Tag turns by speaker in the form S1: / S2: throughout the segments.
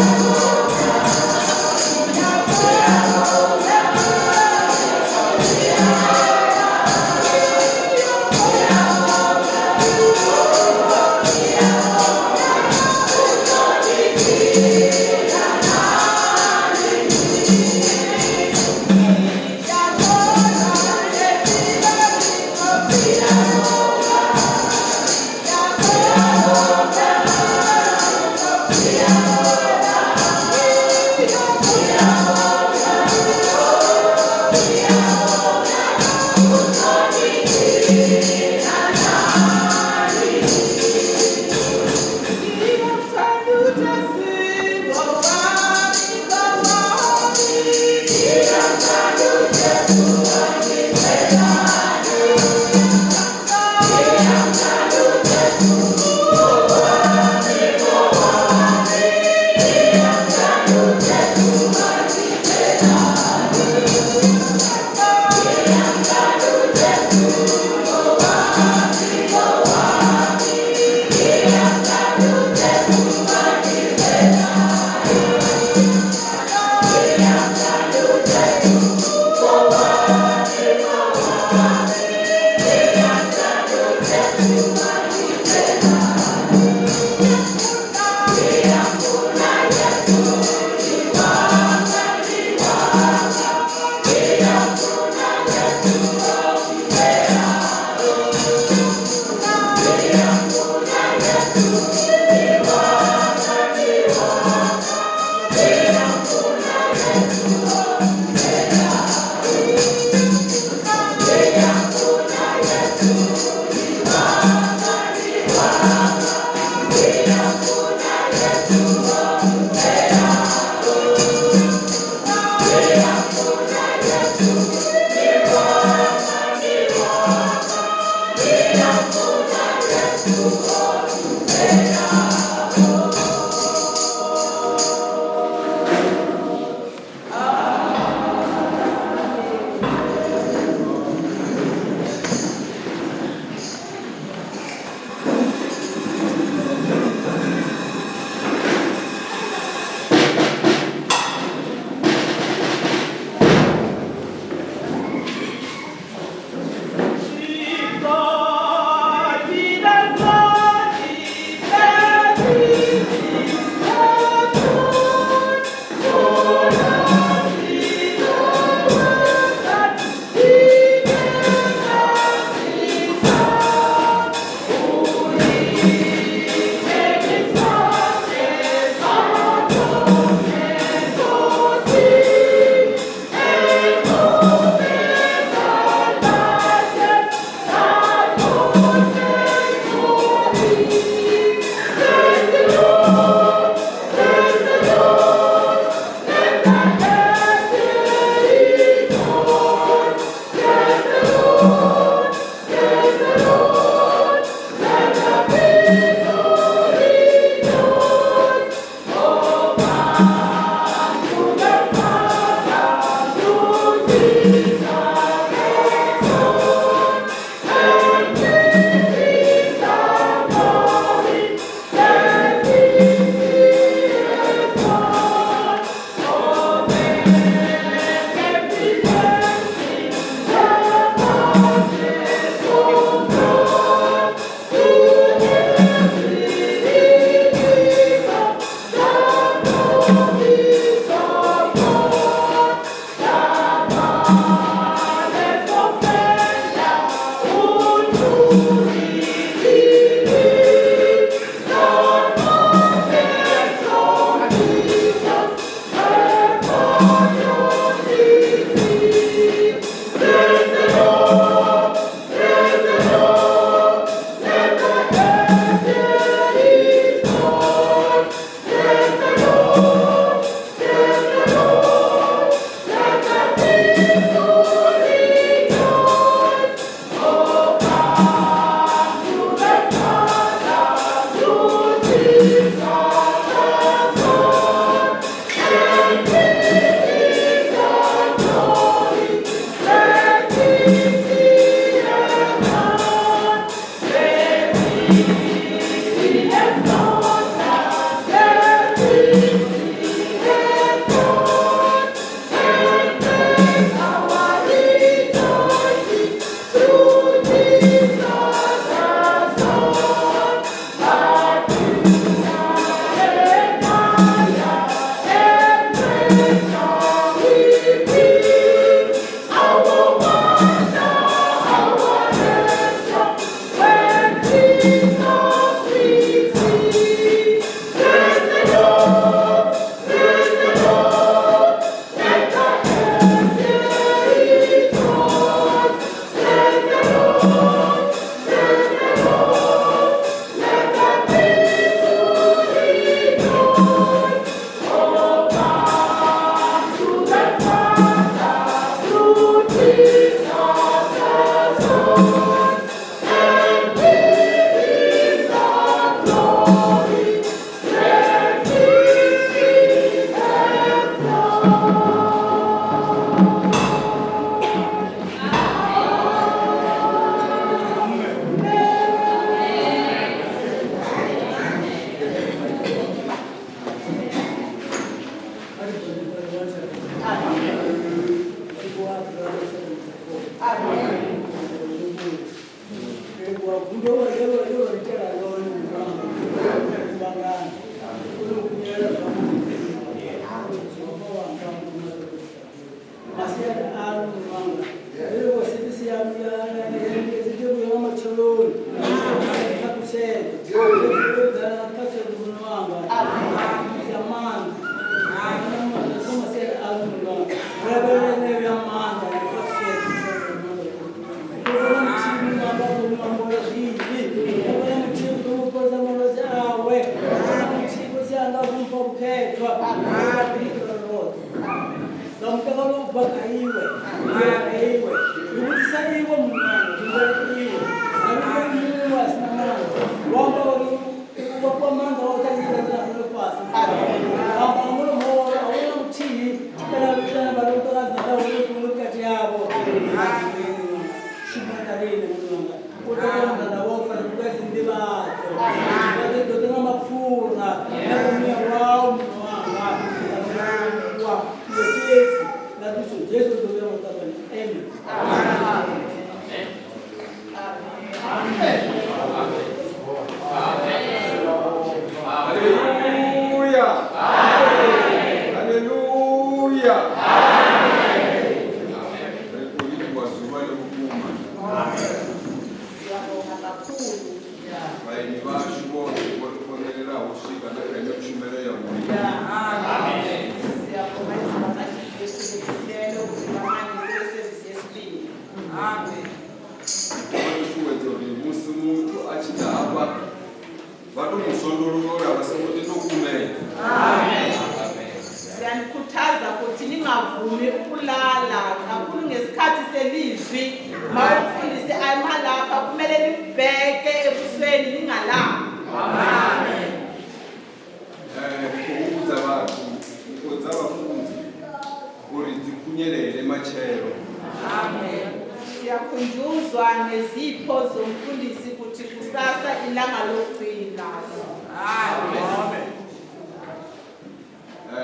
S1: Thank you. Mukhethwa ri roṱhe nga mutakalo u bva kha iwe kha iwe ri vhudzisa iwe muṋe wanga ri iwe a ri muṅwe a si na maanḓa wa amba uri u vha fha maanḓa wa u ṱanziela fhano fhasi amba nga mulomo wawe a huna muthihi kana kana vha ri u ṱola dzina ḽawe ḽo vhukati havho shuma kha riṋe muṋe wanga u ḓo kona na wo fara bugu ya dzinḓivhadzo vha ḓo ḓo nga mapfura na muya wau muṋe wanga wa iwe fhedzi nga Kristo Jesu ḓo vhuya muṱavhani amen.
S2: Haleluya! Haleluya! Ri khou livhuwa zuwa ḽi vhukuma.
S3: Siyabonga kakhulu.
S2: Vhaeni vhashu vhoṱhe vho ri konḓelelaho u swika na kha ino tshumelo ya vhulimi.
S3: Siyabonga izivakashi zethu nezilele ukufika manje kule service yesibili. Amen.
S2: Vha ṱuṱuwedza uri musi muthu a tshi ḓa hafha vha tou mu zwondolola vha songo tenda u kumedza.
S3: Siyanikhuthaza ukuthi ningavumi ukulala kakhulu ngesikhathi selizwi. Ma umfundisi ama lapha kumele nimbheke ebusweni ningalali. Amen.
S2: Ri khou humbudza vhathu nyiko dza vhafunzi uri dzi khunyelele matshelo.
S3: Amen. Siyakhunjuzwa ngezipho zomfundisi ukuthi kusasa ilanga lokugcina. Amen.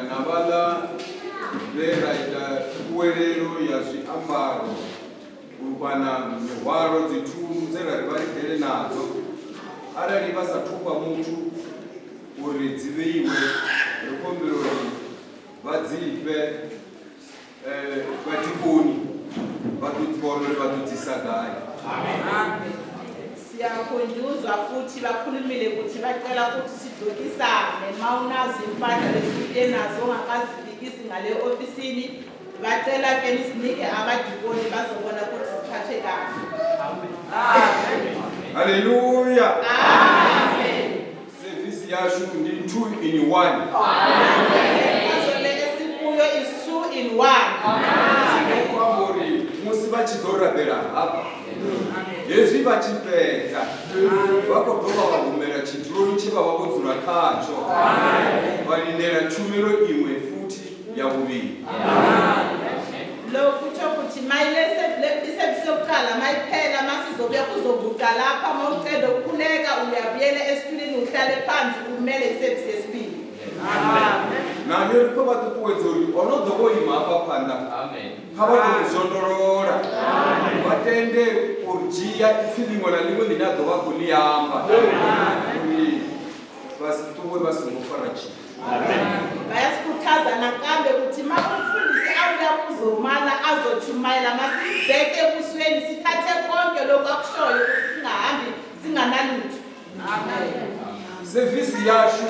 S2: Na vhaḽa vhe ra ita khuwelelo ya zwiambaro kana mihwalo dzithundu dze ra ri vha ri ḓele nadzo arali vha sa thufha muthu uri dzi vheiwe ri khou humbela uri vha dzi fhe vhadikoni vha ḓo vhona uri vha ḓo dzisa gai.
S3: Siyakhunjuzwa futhi bakhulumile ukuthi bacela ukuthi sidlokisane ma unazo impahla lesibuye nazo ongakazifikisi ngale ofisini bacela ke nizinike abadikoni bazobona ukuthi ziphathe kahle.
S2: Haleluya.
S3: Amen.
S2: Service yashu ndi 2 in 1.
S3: Inkonzo le esikuyo is 2 in 1.
S2: Zwine khou amba uri musi vha tshi ḓo rabela hafha hezwi vha tshi fhedza vha khou dovha vha humela tshiduloni tshe vha vha vho dzula khatsho vha lindela tshumelo iṅwe futhi ya vhuvhili.
S3: Lokhu kusho ukuthi isevisi yokuqala mayiphela masizobuya kuzoguqa lapha mawuqeda ukukhuleka uyabuyela esitulini uhlale phansi umele isevisi yesibili.
S2: Nayo ri khou vha ṱuṱuwedza uri o no ḓo vho ima hafha phanḓa kha vha tou zwondolola vha tende u dzhia ipfi ḽiṅwe na ḽiṅwe ḽine a ḓo vha khou ḽi amba uri vha si ṱuwe vha songo fara tshithu.
S3: Bayasikhuthaza nakambe ukuthi ma umfundisi awuya kuzomala azotshumayela masibheke ebusweni sithathe konke lokhu akushoyo ukuthi singahambi singanalutho.
S2: Sevisi yashu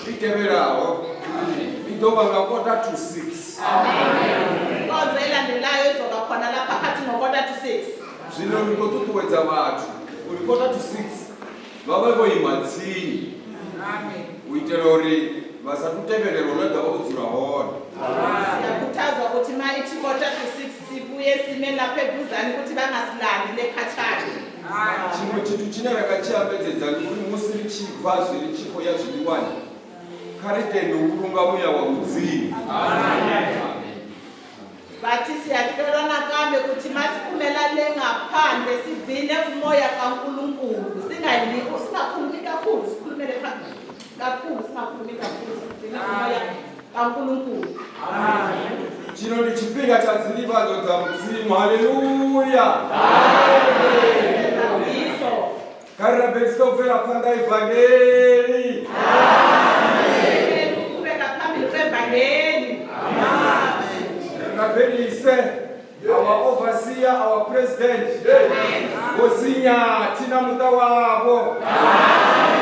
S2: i tevhelaho i ḓo vha nga 5:45.
S3: Inkonzo elandelayo izoba khona lapha phakathi ngo-5:45.
S2: Zwino ri khou ṱuṱuwedza vhathu uri 5:45 vha vhe vho ima tsini u itela uri vha sa tu tevhelelwa hune ḓa vha vho dzula hone.
S3: Siyakhuthazwa ukuthi ma ithi 5:45 sibuye sime lapha eduzane ukuthi bangasilandi le khatshana.
S2: Tshiṅwe tshithu tshine ra nga tshi ambedzedza ndi uri musi ri tshi bva zwi ri tshi khou ya zwiḽiwani kha ri tende u vhulunga muya wa Mudzimu.
S3: Bathi siyacelwa nakambe ukuthi masiphumela le ngaphandle sigcine umoya kaNkulunkulu singakhulumi kakhulu sikhulumele phambili kakhulu singakhulumi kakhulu sigcine umoya kaNkulunkulu.
S2: Tshino ndi tshifhinga tsha dzinḓivhadzo dza Mudzimu. Haleluya!
S3: Ezaziso.
S2: Kha ri rabelise u bvela phanḓa ivangeli.
S3: Ukuqhubeka phambili kwevangeli.
S2: Ri rabelise our overseer, our president, Vho Sinyathi na muṱa wavho.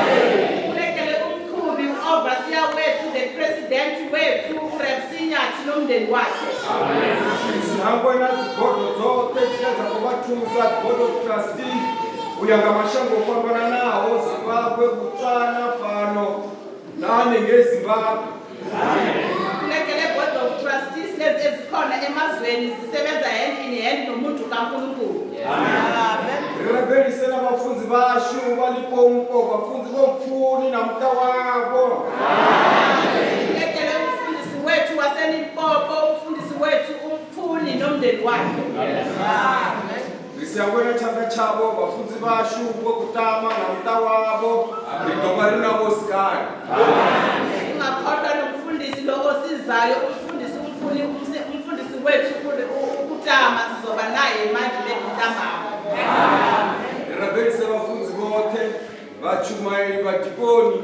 S3: Sikhulekele umqhubi u-overseer wethu the president wethu uRev Sinyathi nomndeni wakhe.
S2: Ri si hangwe na dzibodo dzoṱhe dzine dza khou vha thusa, board of trustee u ya nga mashango o fhambananaho, Zimbabwe, Botswana, fhano na hanengei Zimbabwe.
S3: Sikhulekele board of trustees lezi ezikhona emazweni zisebenza hand in hand nomuntu kaNkulunkulu. Amen.
S2: Ri rabelise na vhafunzi vhashu vha Limpopo, vhafunzi vho Pfuni na muṱa wavho.
S3: Sikhulekele umfundisi wethu waseLimpopo, umfundisi wethu uMpfuni nomndeni wakhe. Amen.
S2: Ri si hangwe na tshanḓa tshavho vhafunzi vhashu vho Kutama na muṱa wavho. Ri ḓo vha ri navho hu si kale.
S3: Ungakhohlwa nomfundisi lo osizayo, umfundisi uMpfuni, umfundisi wethu uKutama, sizoba naye manje ntambama.
S2: Ri rabelise vhafunzi vhoṱhe, vhatshumaeli, vhadikoni,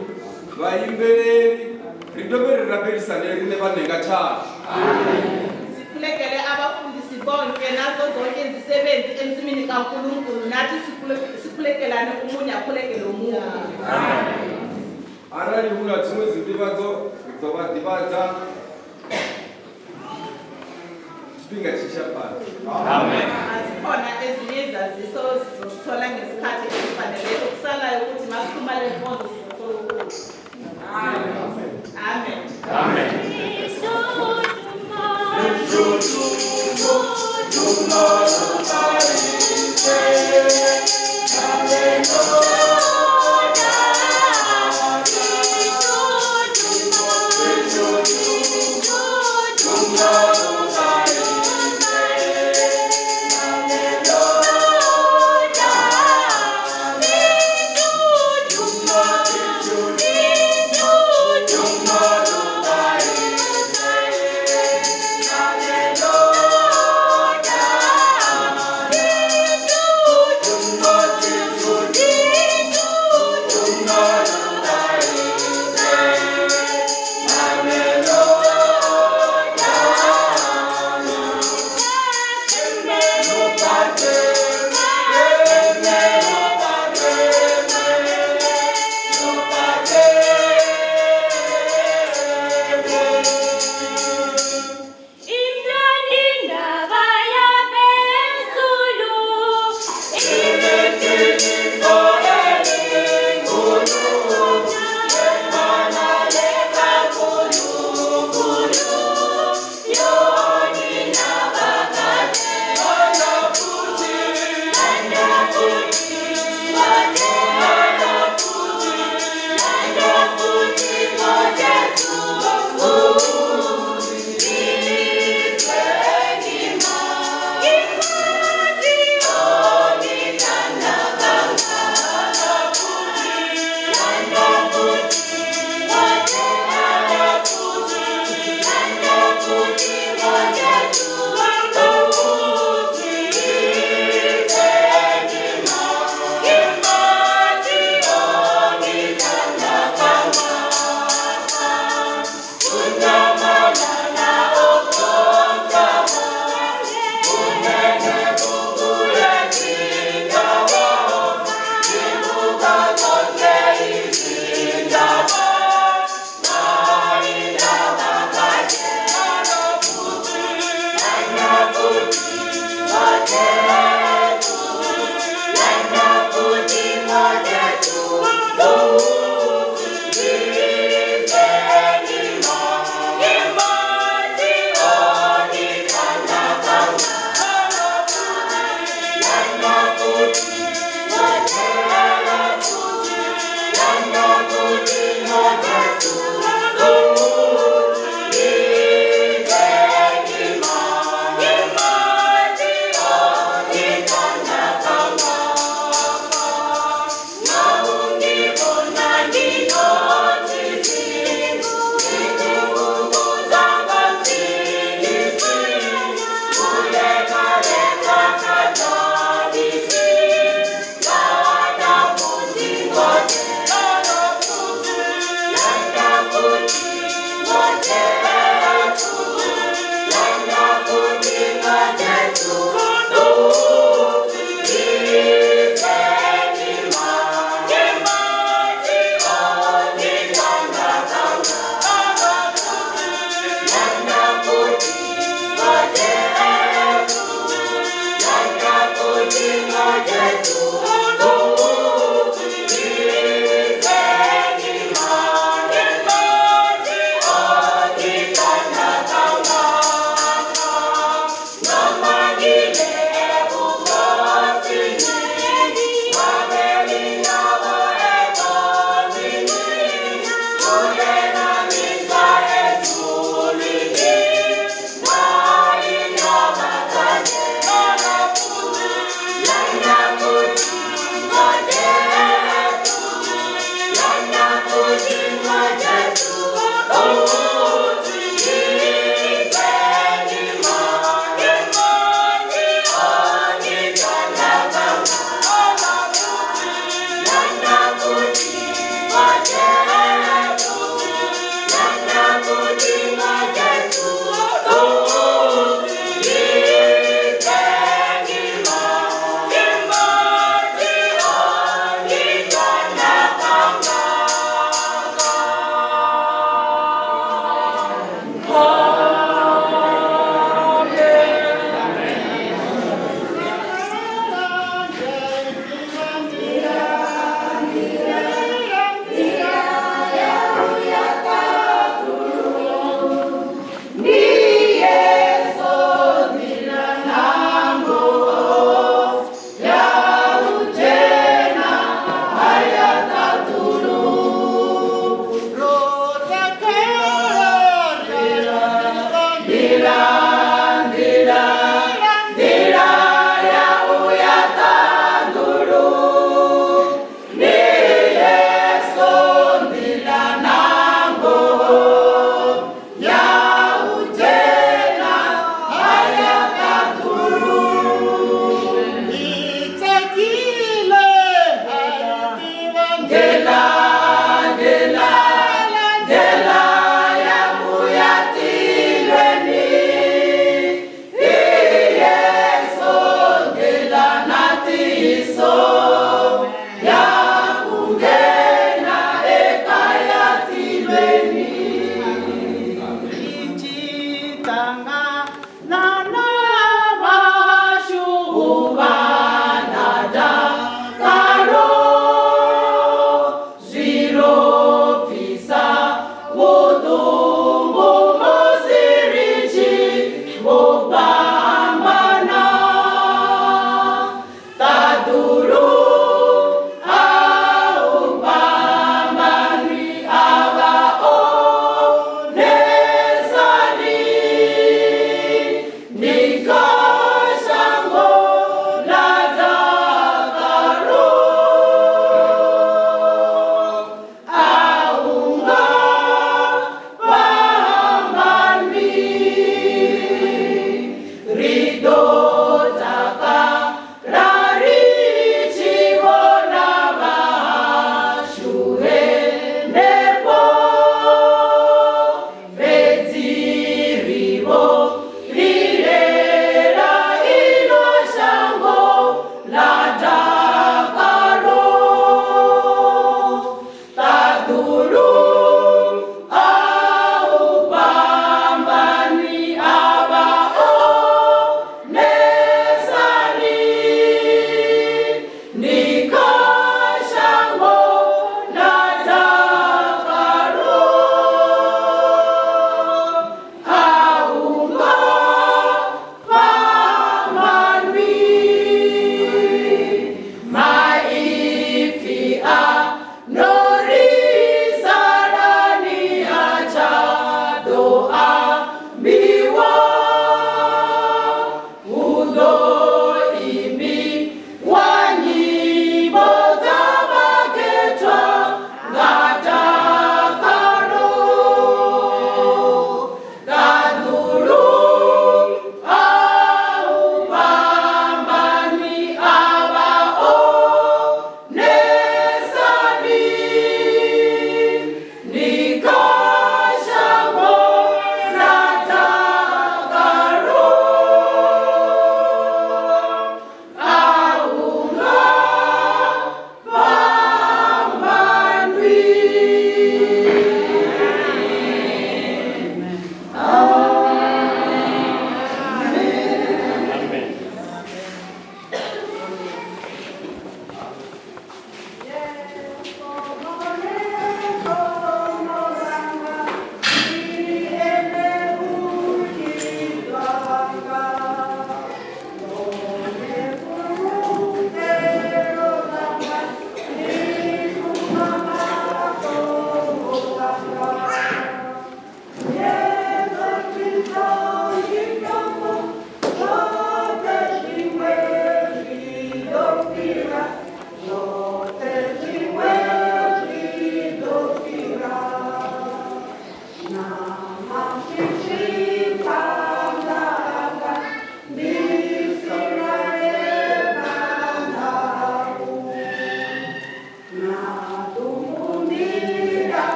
S2: vhaimbeleli. Ri dovhe ri rabelisane riṋe vhaṋe nga tshashu.
S3: Sikhulekele abafundisi bonke nazo zonke izisebenzi ensimini kaNkulunkulu, nathi sikhulekelane, omunye akhulekele omunye.
S2: Arali hu na dziṅwe dzinḓivhadzo ri ḓo vha ḓivhadza tshifhinga tshi tsha phanḓa.
S3: Azikhona ezinye izaziso, sizosithola ngesikhathi esifanele. Okusalayo ukuthi masiphuma le nkonzo sizothola ukudla. Amen.
S4: Amen.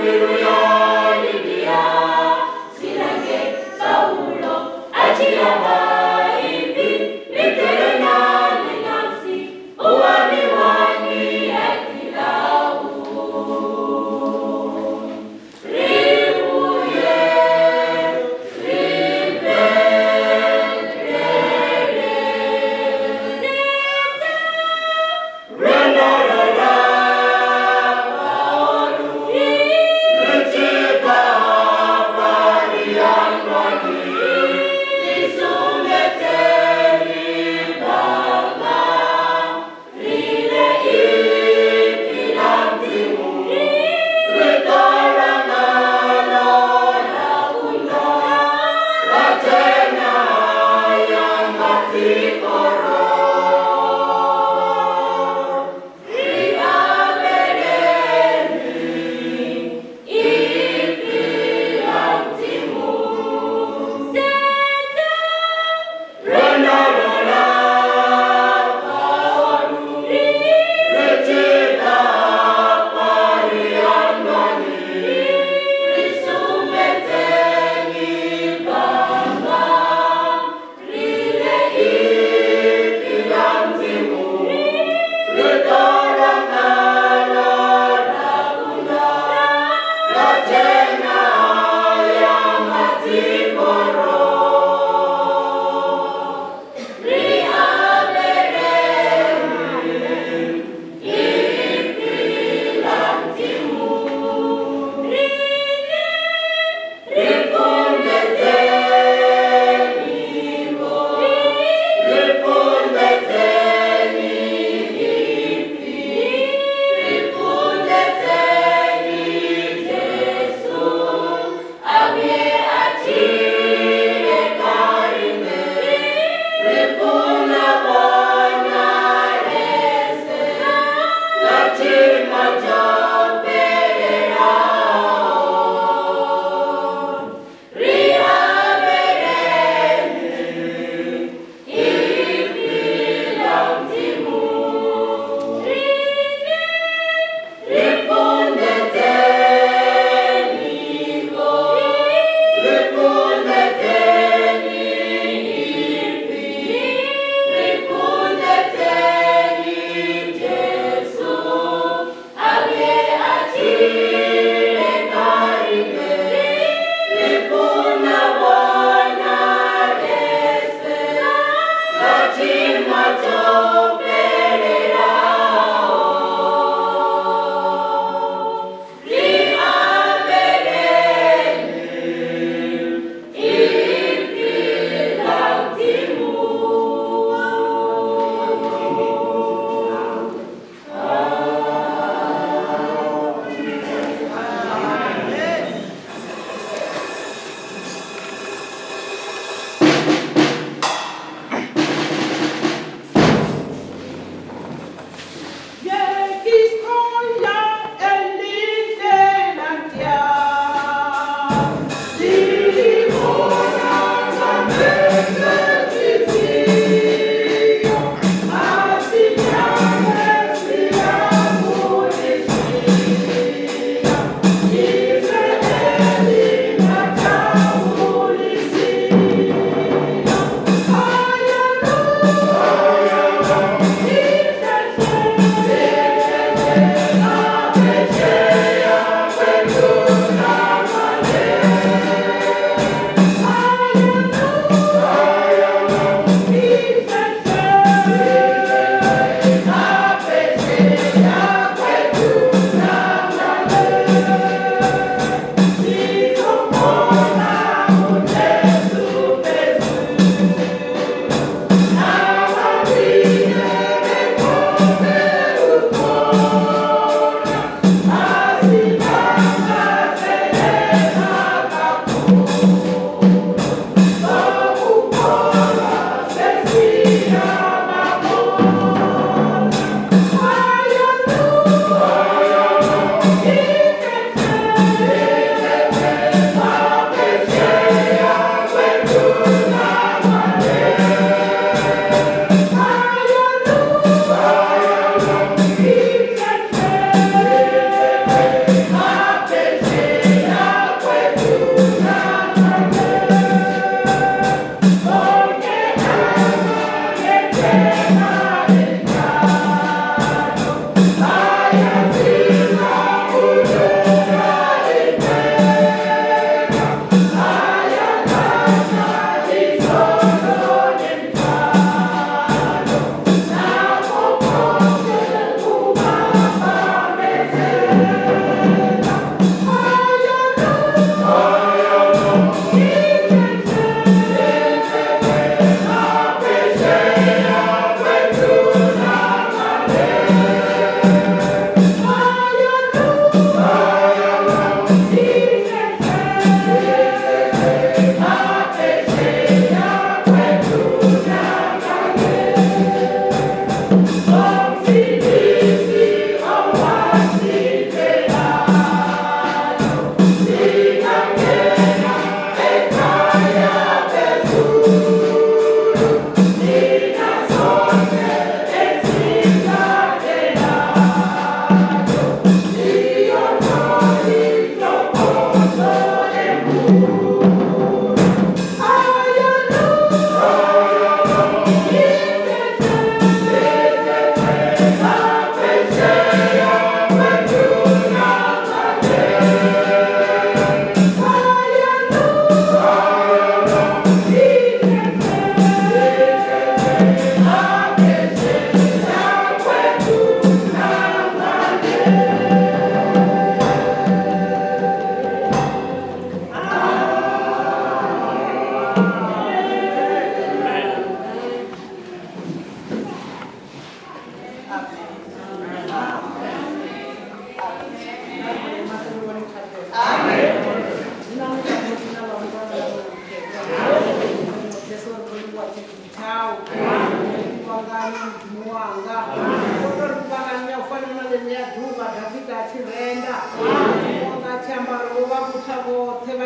S4: Mbilu ya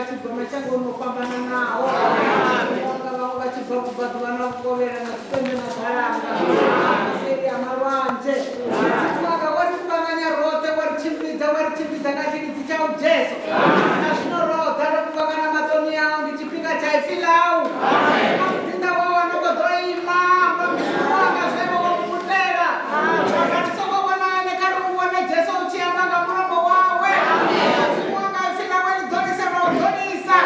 S4: tshi bva mashangoni o fhambananaho, vhaṅwe vha tshi bva vhubvaḓuvha na vhukovhela na tshipembe na galanga seli ya malwanzhe. Mudzimu wanga, wo ri kuvhanganya roṱhe, wa ri tshimbidza, wa ri tshimbidza nga tshilidzi tshau Jesu. Na zwino roṱhe ro kuvhangana maṱoni au, ndi tshifhinga tsha ipfi ḽau. Na muḓinḓa wau a no khou ḓo ima, amba Mudzimu wanga zwe iwe wa muputela. Zwanga ri songo vhona ene, kha ri u vhone Jesu u tshi amba nga mulomo wawe. Mudzimu wanga, ipfi ḽawe ḽi ḓolise lwa u ḓolisa.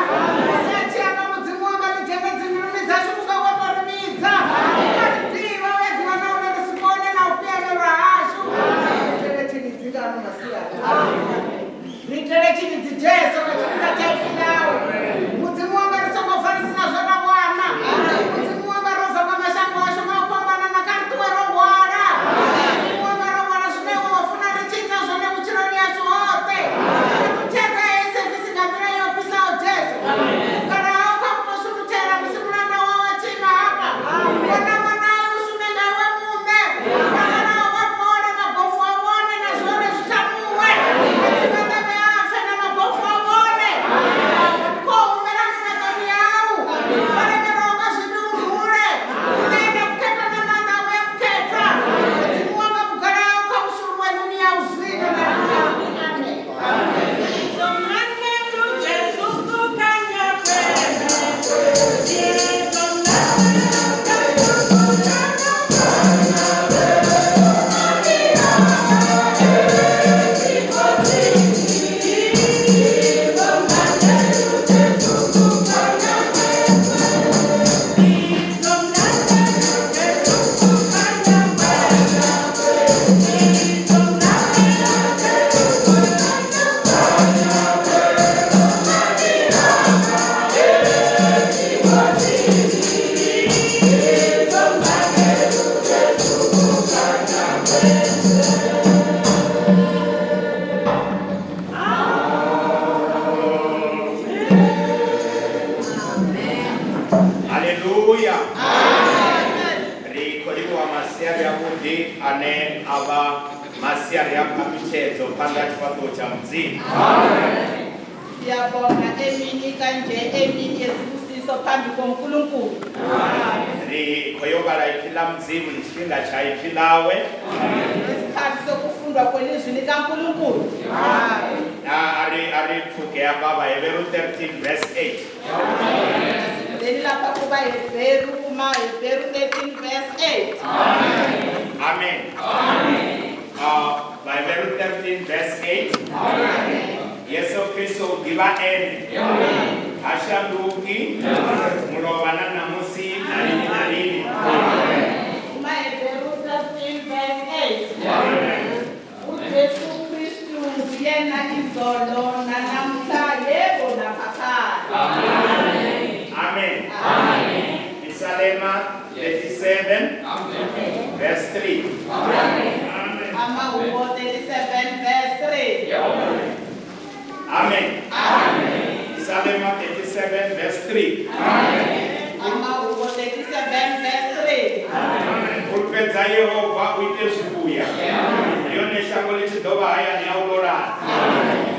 S4: Musi a tshi amba, Mudzimu wanga, ḽi dzhene dzimbiluni dzashu vhunga wo tou ri vhidza. U a ri ḓivha, u a ḓivha na hune ri si kone na u fhihamelwa hashu. Ri itele tshilidzi nga ano masiari. Ri itele tshilidzi Jesu nga tshifhinga tsha ipfi ḽau. Mudzimu wanga, ri songo bva ri si na zwe ra wana. Mudzimu wanga, ro bva nga mashango ashu nga u fhambanana, kha ri ṱuwe ro hwala. Mudzimu wanga, ro hwala zwine iwe wa funa ri tshi ita zwone vhutshiloni hashu hoṱhe. Ri ṱutshedza heyi sevisi nga nḓila yo fhisaho Jesu. Vhugala hau kha vhu tou shulutshela musi mulanda wau a tshi ima hafha. Vhona ṅwanau, u shume nga iwe muṋe. Vhalalaho vha fhole, mabofu a vhone, na zwone zwi thamuwe. Matsivhanḓevhe a pfe na mabofu a vhone. Ndi khou humbela mimaṱoni yau. Vha lemelwaho nga zwivhi u rule. U ṋee na vhukhethwa na maanḓa a Muya Mukhethwa. Mudzimu wanga, vhugala hau kha vhu shuluwe nḓuni yau zwino na lini na lini. Amen.
S5: Haleluya. Ri khou livhuwa masiari avhuḓi ane a vha masiari a phaṱhutshedzo phanḓa ha tshifhaṱuwo tsha Mudzimu.
S3: Siyabonga emini kanje, emini yesibusiso phambi koNkulunkulu.
S5: Ri khou yo vhala ipfi ḽa Mudzimu, ndi tshifhinga tsha ipfi ḽawe.
S3: Isikhathi sokufundwa kwelizwi likaNkulunkulu.
S5: Na a ri pfuke hafha Vhaheberu 13 verse 8.
S3: Leli lapha kubaHebheru, kumaHebheru 13 verse 8.
S5: Amen. Vhaheberu 13 verse 8. Yesu Kristo u ḓivha ene, ha shanduki, mulovha na ṋamusi na lini na lini.
S3: KumaHebheru 13 verse 8. UJesu Kristu nguyena izolo nanamhla, yebo naphakade.
S5: Amen. Psalema 37 verse 3.
S3: Amahubo 37 verse 3.
S5: Amen. Psalema 37 verse 3.
S3: Amahubo 37 verse 3.
S5: Fulufhedza Yehova u ite zwivhuya, ndi hone shango ḽi tshi ḓo vha hayani ha u lolana.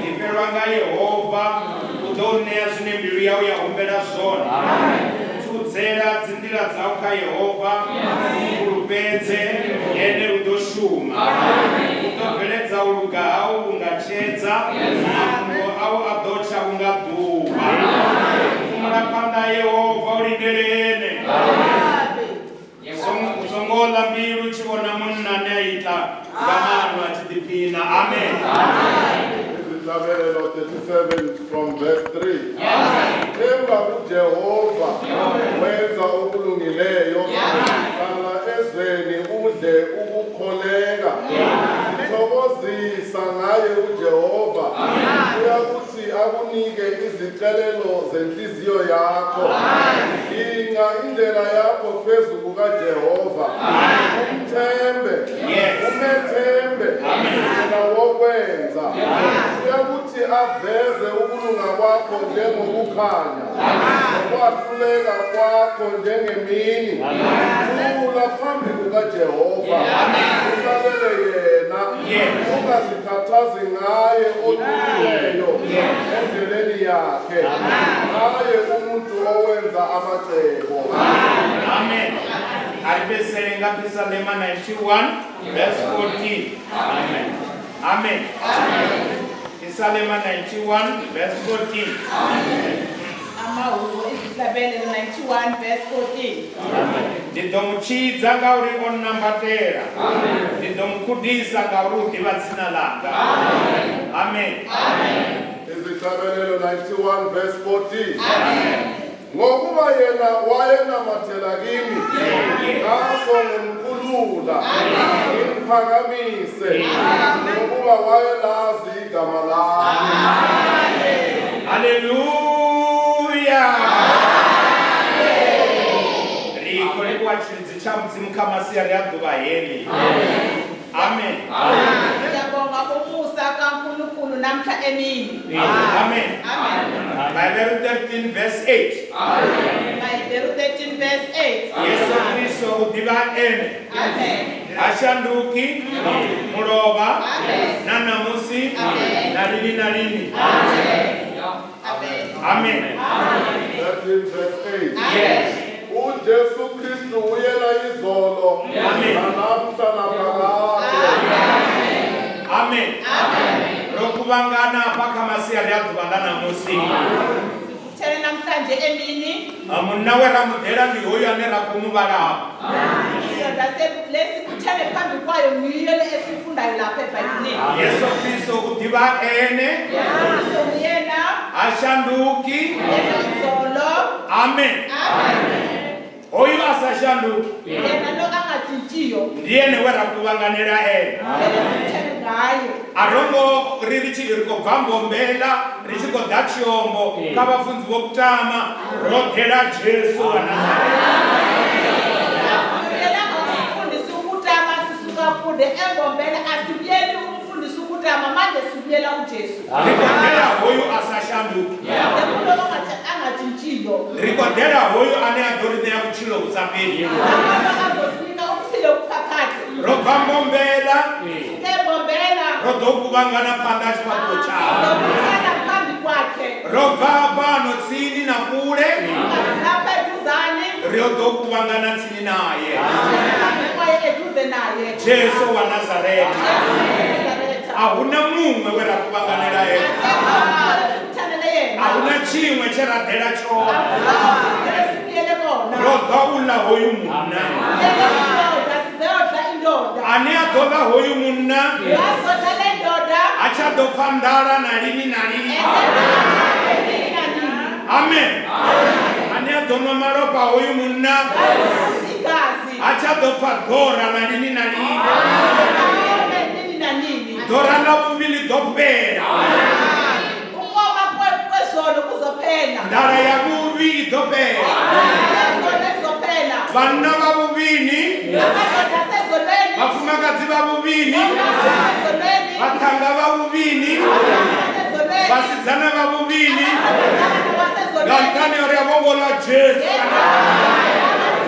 S5: Ḓifhelwa nga Yehova, u ḓo u ṋea zwine mbilu yau ya humbela zwone. Thudzela dzinḓila dzau kha Yehova, fulufhedze ene, u ḓo shuma. U ḓo bveledza u luga hau vhunga tshedza, mafhungo au a ḓo tsha vhunga ḓuvha. Fhumula phanḓa ha Yehova, u lindele ene. U songo ḽa mbilu tshi vhona munna ane a ita nga maano a tshi ḓiphina. Amen.
S6: Izihlabelelo 37 from verse 3. Themba kuJehova, wenza okulungileyo, hlala ezweni udle ukukholeka. Zithokozisa ngaye uJehova, uyakuthi akunike izicelelo zenhliziyo yakho. Dinga indlela yakho phezu kukaJehova, umthembe, umethembe, yena wokwenza. Uyakuthi aveze ukulunga kwakho njengokukhanya, nokwahluleka kwakho njengemini. Thula phambi kukaJehova, uhlalele yena, ungazikhathazi ngaye othukileyo endleleni yakhe. yakhe. Maye umuntu owenza amacebo.
S5: Amen. A ri fhedzisele nga Phisalema 91 verse 14. Amen. Amen. Phisalema 91 verse 14.
S3: Amahubo izihlabelelo 91 verse 14.
S5: Ndi ḓo mu tshidza ngauri o nnambatela. Ndi ḓo mu khudisa ngauri u ḓivha dzina ḽanga. Amen.
S6: Izihlabelelo 91 verse 14. Ngokuba yena wayenamathela kimi, ngakho ngimkhulula, ngimphakamise, ngokuba wayelazi igama lami.
S5: Haleluya. Ri khou livhuwa tshilidzi tsha Mudzimu kha masiari a ḓuvha heḽi. Amen.
S3: Siyabonga umusa kaNkulunkulu namhla emini.
S5: Amen.
S3: Amen.
S5: Vhaheberu 13 verse 8.
S3: Maheberu 13 verse 8.
S5: Yesu Kristo u ḓivha ene.
S3: Amen.
S5: Ha shanduki mulovha
S3: Amen.
S5: na ṋamusi
S3: Amen.
S5: na lini na lini.
S3: Amen.
S5: Amen.
S6: 13 verse 8.
S5: Yes.
S6: UJesu Kristu uyena izolo
S5: Amen.
S6: nanamhla naphakade.
S5: Amen. Ro kuvhangana hafha kha masiari a ḓuvha ḽa ṋamusi.
S3: Sikuthele namhlanje emini.
S5: Ah, Munna we ra mu ḓela ndi hoyu ane ra khou mu vhala hafha.
S3: Indoda lesikuthele phambi kwayo ngiyo le esifundayo lapha eBhayibhelini.
S5: Yesu Kristo u ḓivha ene,
S3: Yesu Kristu uyena,
S5: ha shanduki.
S3: yena izolo.
S5: Amen.
S3: Amen.
S5: Hoyu a sa shanduki
S3: Yena lo angatshintshiyo.
S5: ndi ene we ra kuvhanganela ene.
S3: Yena sikuthele ngaye.
S5: A ro ngo ri ri tshi ri khou bva Mbombela ri tshi khou ḓa Tshiombo kha vhafunzi vho Kutama ro ḓela Jesu wa Nazareta.
S3: Asibuyelanga umfundisi uKutama sisuka kude eMbombela, asibuyeli umfundisi uKutama, manje sibuyela uJesu.
S5: Ri khou ḓela hoyu a sa shanduki.
S3: Sekulo angatshintshiyo.
S5: Ri khou ḓela hoyu ane a ḓo ri ṋea vhutshilo vhu sa fheli.
S3: Abantu azosinika ukuphila okuphakade.
S5: Ro bva Mbombela
S3: Sisuke eMbombela
S5: ro ḓo kuvhangana phanḓa ha tshifhaṱuwo tshawe.
S3: sizobuthana phambi kwakhe.
S5: Ro bva fhano tsini na kule
S3: Lapha eduzane
S5: ri ḓo kuvhangana tsini naye.
S3: phambi kwaye eduze naye.
S5: Jesu wa Nazareta.
S3: Jesu waseNazaretha.
S5: A huna muṅwe we ra kuvhanganela ene.
S3: Akekho esibuthanele yena.
S5: A huna tshiṅwe tshe ra ḓela tshone.
S3: Akukho esibuyele kona.
S5: Ro ḓa u ḽa hoyu munna.
S3: Yena indoda, sizodla indoda.
S5: Ane a ḓo ḽa hoyu munna
S3: Azodla le ndoda.
S5: a tsha ḓo pfa nḓala na lini na lini.
S3: Nini na nini.
S5: Amen. Ane a ḓo nwa malofha a hoyu munna
S3: Igazi.
S5: a tsha ḓo pfa ḓora na lini na lini.
S3: Amen. Nini na nini.
S5: Ḓora ḽa vhuvhi ḽi ḓo fhela.
S3: Ukoma kwezolo kuzophela.
S5: Nḓala ya vhuvhi i ḓo fhela.
S3: Ezolo izophela.
S5: Vhanna vha vhuvhini,
S3: Amadoda asezolweni.
S5: vhafumakadzi vha vhuvhini,
S3: Asezolweni.
S5: vhaṱhannga vha vhuvhini,
S3: Asezolweni.
S5: vhasidzana vha vhuvhini, nga
S3: Asezolweni.
S5: nṱhani ha uri a vho ngo ḽa Jesu.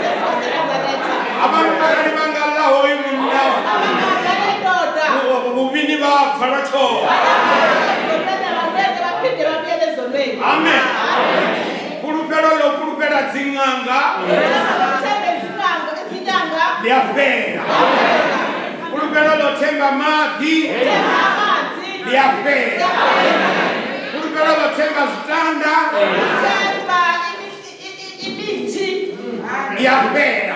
S3: Jesu waseNazaretha.
S5: Havha arali vha nga ḽa hoyu munna,
S3: Abangadla le ndoda.
S5: vhuvhini vha bva lwa tshoṱhe.
S3: Ezolweni abangeke baphinde babuyele ezolweni.
S5: Amen. Fhulufhelo ḽo fhulufhela dziṅanga
S3: Uthembe izinyanga, izinyanga.
S5: ḽi a fhela. Fhulufhelo ḽo themba maḓi
S3: Themba amanzi.
S5: ḽi a fhela. Fhulufhelo ḽo themba zwitanda
S3: Themba imithi.
S5: ḽi a fhela.
S3: Iyaphela.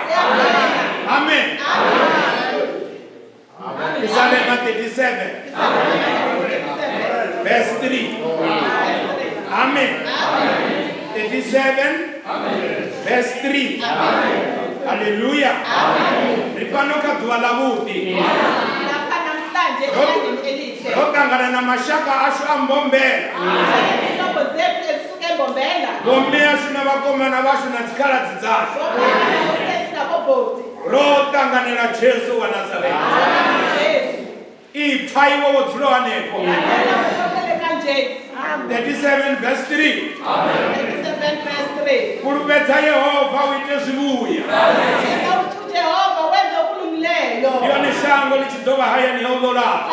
S5: Amen. Psalm 37 verse 3. Amen. 37 verse 3. Hallelujah. Ri fhano kha ḓuvha ḽa vhuḓi.
S3: Lapha namhlanje elangeni elihle.
S5: Ro ṱangana na mashaka ashu a Mbombela.
S3: Izihlobo zethu ezisuka eMbombela.
S5: Vhomme ashu na vhakomana vhashu na dzikhaladzi dzashu.
S3: Bomama nabosesi nabobhuti.
S5: Ro ṱanganela Jesu wa Nazareta.
S3: Jesu.
S5: Ipfa iwe wo dzula hanefho.
S3: Lalela uhlele kanje.
S5: 37 verse 3.
S3: 37 verse 3.
S5: Fhulufhedza Yehova u ite zwivhuya.
S3: Themba uJehova wenze okulungileyo.
S5: Ndi hone shango ḽi tshi ḓo vha hayani ha u ḽo lala.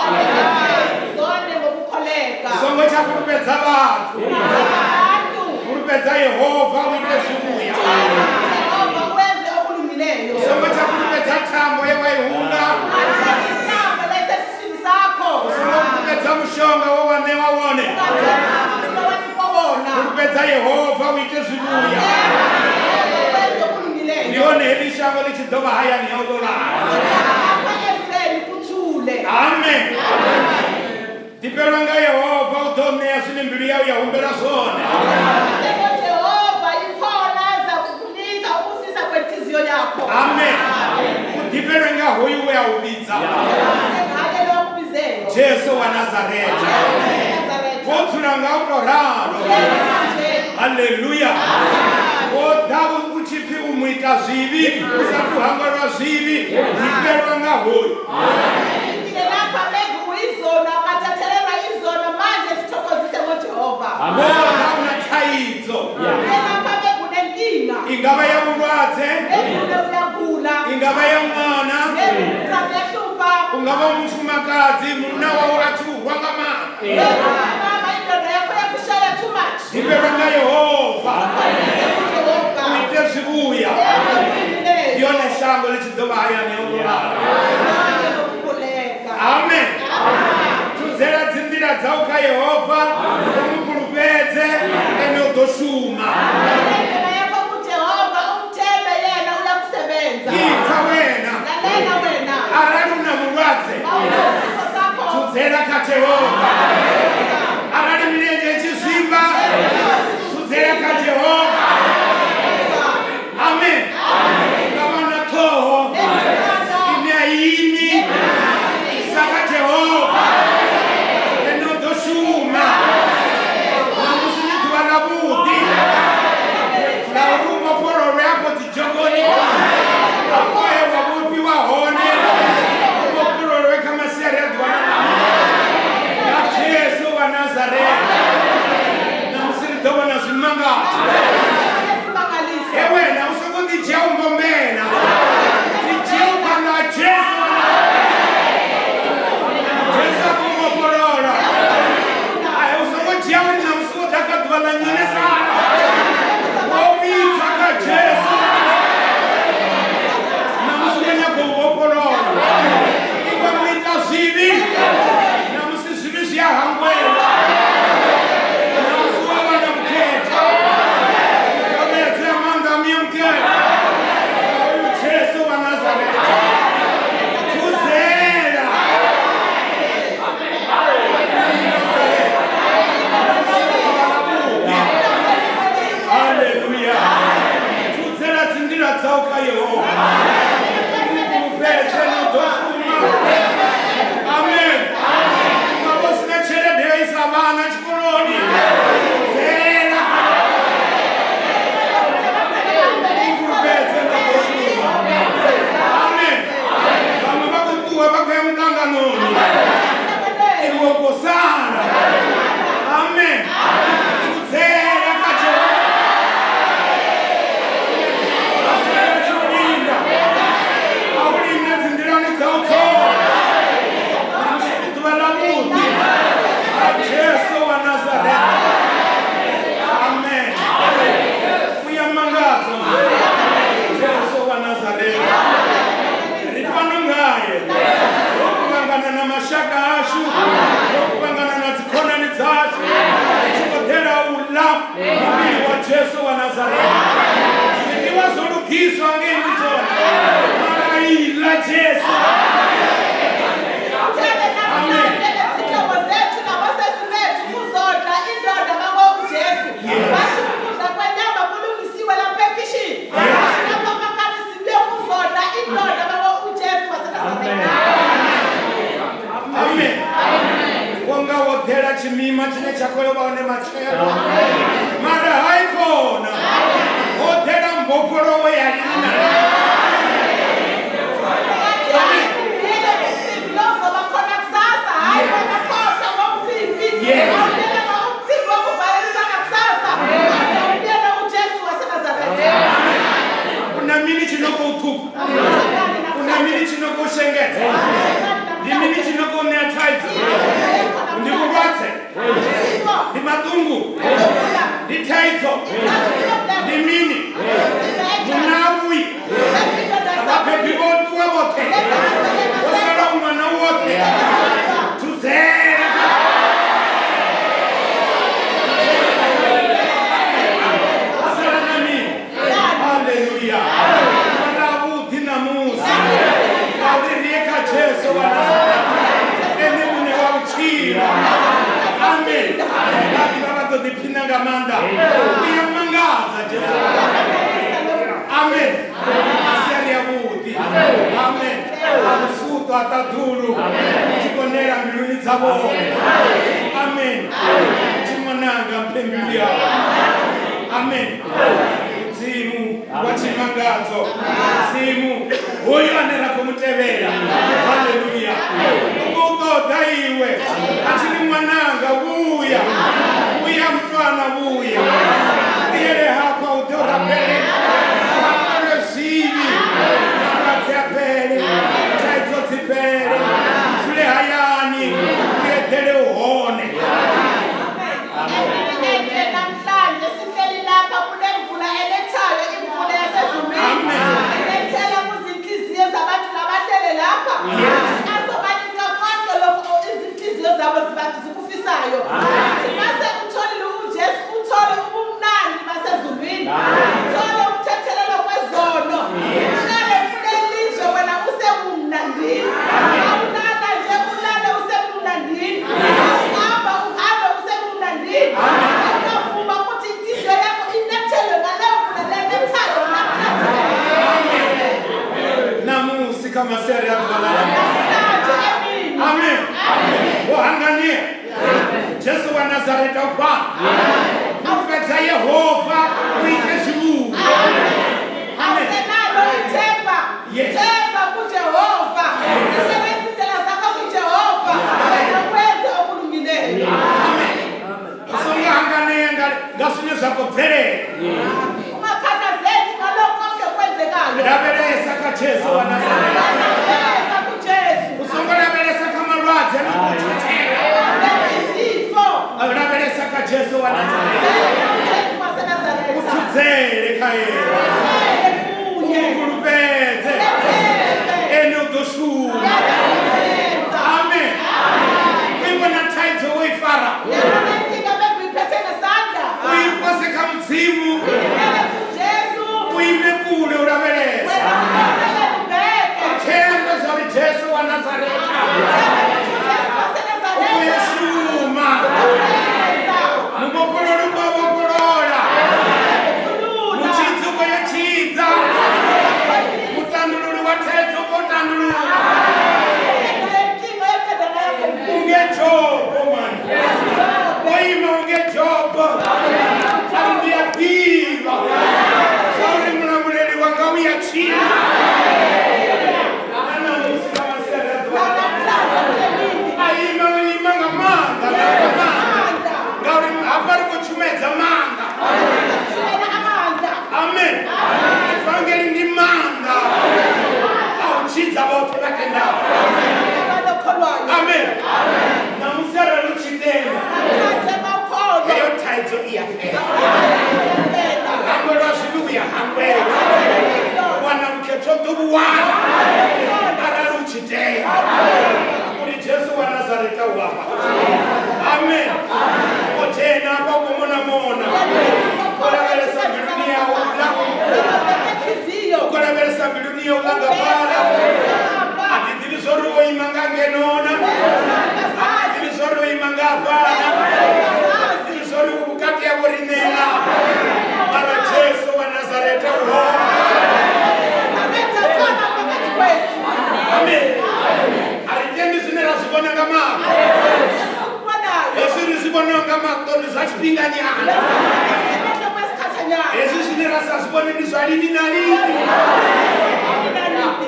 S3: Zone ngokukholeka. ukukhuleka.
S5: U songo tsha fhulufhedza vhathu.
S3: Abantu.
S5: Fhulufhedza Yehova u ite zwivhuya.
S3: Jehova wenze okulungileyo.
S5: U songo tsha fhulufhedza thambo ye wa i hunga.
S3: Ungathengi intambo lesesiswini sakho.
S5: U songo fhulufhedza mushonga wo wa ṋewa wone.
S3: Ungathengi umuthi lowanikwa wona.
S5: Fhulufhedza Yehova u ite zwivhuya.
S3: Jehova wenze okulungileyo.
S5: Ndi hone heḽi shango ḽi tshi ḓo vha hayani ha u ḓo lala.
S3: Apha ezweni kuthule.
S5: Amen. Ḓifhelwa nga Yehova u ḓo ṋea zwine mbilu yau ya humbela zwone.
S3: Jehova ikhona azakukunika ukufisa kwenhliziyo yakho.
S5: Amen. U ḓifhelwe nga hoyu we a u vhidza.
S3: Ngaye lo wakubizela.
S5: Jesu wa Nazareta.
S3: Nazaretha.
S5: Wo dzula nga u tou ralo.
S3: Nje.
S5: Haleluya. Wo ḓa u tshi pfi u muita zwivhi, u sa thu hangwelwa zwivhi, ḓifhelwa nga hoyu.
S3: Fikile lapha maybe uyizona ungathathelelwa izono manje sithokozise ngoJehova.
S5: Wo ḓa u na thaidzo.
S3: Lapha maybe unenkinga.
S5: I nga vha ya vhulwadze,
S3: Maybe uyagula.
S5: i nga vha ya ṅwana,
S3: Maybe umntwana uyahlupha.
S5: u nga vha mufumakadzi, munna wawe a tshi u rwa nga maanḓa.
S3: Maybe mama indoda yakho yakushaya too much.
S5: Ḓifhelwa nga Yehova,
S3: Thokozise kuJehova.
S5: u ite zwivhuya.
S3: Yenze okulungileyo.
S5: Ndi hone shango ḽi tshi ḓo vha hayani ha u ḓo lala.
S3: Manje nokukhuleka.
S5: Amen. Thudzela dzinḓila dzau kha Yehova, u mu fhulufhedze, ene u ḓo shuma.
S3: Indlela yakho kuJehova umthembe yena uyakusebenza.
S5: Ipfa wena,
S3: Lalela wena.
S5: arali u na mulwadze,
S3: Awunesifo sakho.
S5: thudzela kha Jehova. Arali milenzhe i tshi zwimba, thudzela kha Jehova. Amen. Nga vha na ṱhoho ine a imi, isa kha Jehova, ene u ḓo shuma. Ṋamusi ndi ḓuvha ḽa vhuḓi ḽa uri u vhofhololwe afho dzidzhogoni, afho he wa vhofhiwa hone, u vhofhololwe kha masiari a ḓuvha ḽa nga Jesu wa Nazareta. Ṋamusi ri ḓo vhona zwimangadzo.
S3: Isimangaliso.
S5: He wena u songo ḓi dzhia u mbombela, ḓi dzhia u phanḓa ha Jesu wa Nazareta. Jesu a khou vhofholola. Ai, u songo dzhia uri ṋamusi wo ḓa kha ḓuvha ḽa nyonesano. Wo vhidzwa kha Jesu. Ṋamusi u nyaga u vhofholola. Iwe muita zwivhi, ṋamusi zwivhi zwi a hangwelwa. Ṋamusi wa vha na vhukhethwa. Yo ṋedzea maanḓa a muya mukhethwa. Uyu Jesu wa Nazareta. Thudzela. Haleluya. Thudzela dzinḓila dzau kha Yehova. Fhulufhedze ni ḓo shuma. Amen. Nga vho sina tshelede yo isa vhana tshikoloni. Thudzela. Fhulufhedze ni ḓo shuma. Amen. Vhaṅwe vha khou ṱuwa vha khou ya muṱanganoni. Iwe u khou sala. Amen. Thudzela kha Jehova. A u linda dzinḓilani dzau dzoṱhe. Ṋamusi ndi ḓuvha ḽa vhuḓi ha Jesu wa Nazareta. Amen. U ya mangadza Jesu wa Nazareta. Ri fhano ngaye. Ro kuvhangana na mashaka ashu, ro kuvhangana na dzikhonani dzashu, ri tshi khou ḓela u ḽa muvhili wa Jesu wa Nazareta. Zwiḽiwa zwo lugiswa ngei ndi zwone, mara iḽa Jesu.
S3: Thembe namhlanje nezihlobo zethu nabosesi bethu kuzodla indoda bangokuJesu. Bathi ukudla kwenyama kulungisiwe lapha ekhishini. Bathi lapha phakathi sibuye kuzodla indoda bangokuJesu waseNazaretha.
S5: Amen. Wonga wo ḓela tshimima tshine tsha khou yo vha hone matshelo. Mara hai khona. Wo ḓela mbofholowo ya lini na lini.
S3: Bathi hayi umlilo umcimbi lozoba khona kusasa. Hayi wena khohlwa ngomcimbi. Awuyena umcimbi wokuvalelisa ngakusasa. Kodwa uyena uJesu waseNazaretha.
S5: U na mini tshi no khou ṱhupha? U na mini tshi no khou shengedza? Ndi mini tshi no khou ṋea thaidzo? Ndi vhulwadze? vhuṱungu ndi thaidzo ndi mini munavhuyi vhabebi vho ṱuwa vhoṱhe wo sala u ṅwana woṱhe thudzela wo sala na mini haleluya ḓuvha ḽavhuḓi ṋamusi ngauri ri ye kha jesu wa Nazareta ene muṋe wa vhutshilo amen vha ḓivha vha ḓo ḓiphina nga maanḓa u ya mangadza jesu amen masiari avhuḓi amen a vhusuṱo a ṱaḓulu u tshi khou nela mbiluni dza vhone amen tshi ṅwananga mphe mbilu yau amen mudzimu wa tshimangadzo mudzimu hoyu ane ra khou mu tevhela haleluya u khou ṱoḓa iwe a tshi ri ṅwananga vhuya vhuya mutwana vhuya vhuyele hafha u ḓo rabelela u hangwelwe zwivhi malwadze a fhele thaidzo dzi fhele dzule hayani u eḓele u hone.
S3: Enhle namhlanje sihleli lapha kunemvula enethayo imvula yasezulwini
S5: Amen.
S3: enethela kuzinhliziyo zabantu labahlele lapha azobanika konke lokho izinhliziyo zabo zikufisayo Thi mase utholile uJesu uthole ubumnandi basezulwini uthole ukuthethelelwa kwezono ulale kulelizwe wena usebumnandini awulala nje ulale usebumnandini awuhamba uhambe usebumnandini awukavuma ukuthi inhliziyo yakho inethelwe ngaleyo mvula lenethayo namhlanje
S5: Ṋamusi kha masiari a ḓuvha ḽa
S3: namhlanje emini
S5: amen wo hanganea jesu wa nazareta u fhano fhulufhedza yehova u ite zwivhuya amen
S3: awusenalo ithemba
S5: Yes.
S3: themba kuJehova isebenzise indlela zakho kuJehova wena wenze okulungileyo
S5: u songo hanganea nga nga zwine zwa khou bvelela
S3: ungakhathazeki ngalokho konke kwenzekayo
S5: lavhelesa kha jesu wa nazareta
S3: Bheka kuJesu
S5: u songo lavhelesa kha malwadze ano khou thuthela
S3: Bheka izifo
S5: lavhelesa kha jesu wa nazareta
S3: Bheka uJesu
S5: u
S3: waseNazaretha
S5: thudzele kha ene
S3: Bheke
S5: u
S3: kuye
S5: mu fhulufhedze
S3: Ethembe
S5: ene u ḓo shuma
S3: Uyakusebenza.
S5: amen i vhona thaidzo wo i fara
S3: Yabona inkinga bengiyiphethe ngesandla
S5: u i pose kha mudzimu
S3: Ngene kuJesu
S5: u ime kule u lavhelesa
S3: wena ubonele ubheke
S5: u thembe zwa uri jesu wa nazareta
S3: Uthembe ukuthi uJesu
S5: u khou ya
S3: waseNazaretha
S5: shuma
S3: uyakusebenza.
S5: muvhofhololi u khou vhofholola
S3: Uyakukhulula.
S5: mutshidzi u khou ya tshidza mutandululi wa thaidzo u khou tandulula
S3: Qeda inkinga eqeda ngayo
S5: u nge jobo mani o ima u nge jobo a ri ndi a ḓivha zwa uri mulamuleli wanga u ya tshila Na ṋamusi kha masiari a ḓuvha ḽa
S3: Namhlanje emini
S5: a ima o ima nga maanḓa nga maanḓa ngauri hafha ri khou tshumedza maanḓa
S3: Sishela amandla
S5: amen evangeli ndi maanḓa a u tshidza vhoṱhe vha tendaho
S3: abalokholwayo
S5: amen ṋamusi arali u tshi tenda
S3: Namhlanje mawukholwa
S5: heyo thaidzo i ya fhela
S3: Uyaphela.
S5: hangwelwa zwivhi u ya hangwelwa wana vhukhetho ḓo vhu wana arali u tshi tenda uri jesu wa nazareta u afha amen o dzhena hafha u khou mona mona o lavhelesa mbiluni yau ḽa
S3: Uyabheka inhliziyo
S5: u khou lavhelesa mbiluni yau ḽa nga fhaḽa a thi ḓivhi zwo ri wo ima nga ngenona a thi ḓivhi zwo ri o ima nga hafhaḽa a thi ḓivhi zwo ri u vhukati ha vho riṋe na mara jesu wa nazareta u hone
S3: Ametha khona phakathi kwethu
S5: amen a ri tendi zwine ra zwi vhona nga maṱo
S3: Esikubonayo
S5: hezwi ri zwi vhonaho nga maṱo ndi zwa tshifhinganyana
S3: Emehlo kwesikhathanyana
S5: hezwi zwine ra sa zwi vhone ndi zwa lini na lini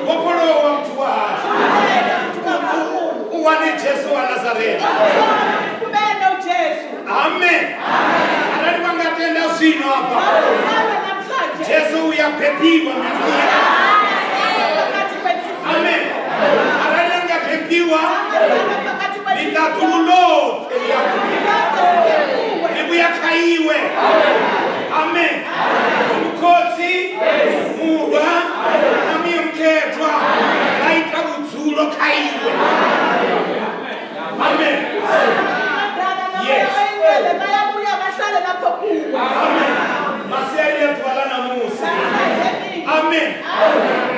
S5: vhofholowa muthu wa hashu u wane jesu wa nazareta
S3: Kumele uJesu
S5: amen arali vha nga tenda zwino afha
S3: Awukholwa namhlanje
S5: jesu u ya bebiwa mbiluni yau
S3: phakathi kwenhliziyo
S5: amen arali a nga bebiwa
S3: Angazalwa phakathi
S5: ḽiṱaḓulu ḽoṱhe ḽi a
S3: kwenhliziyo
S5: ḽi vhuya kha iwe. Amen. Mukhotsi, Murwa na Muya Mukhethwa vha ita vhudzulo kha iwe. Amen.
S3: Indodana
S5: Yes.
S3: nomoya oyingcwele bayabuya bahlale lapho kuwe.
S5: Amen. Masiari ya ḓuvha ḽa ṋamusi. Amen.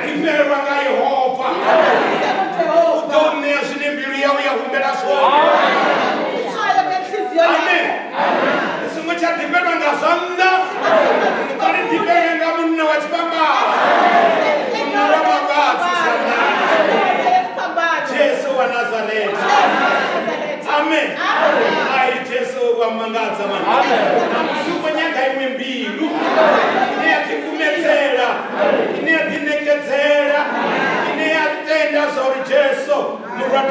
S5: Ḓifhelwa nga Yehova.
S3: Sithokozise
S5: U
S3: kuJehova.
S5: ḓo ṋea zwine mbilu yawe ya humbela zwone.
S3: Ufisayo ngenhliziyo
S5: Amen.
S3: yakho.
S5: Ni songo tsha ḓifhelwa nga zwa nnḓa. Ni ḓo ni ḓifhelwe nga munna wa tshifhambano. Munna wa mangadzi zwanḓani. Jesu wa Nazareta. Amen. Ai Jesu wa mangadza mani. Ṋamusi u khou nyaga iṅwe mbilu ine ya ḓikumedzela, ine ya ḓiṋekedzela, ine ya tenda zwa uri Jesu murwa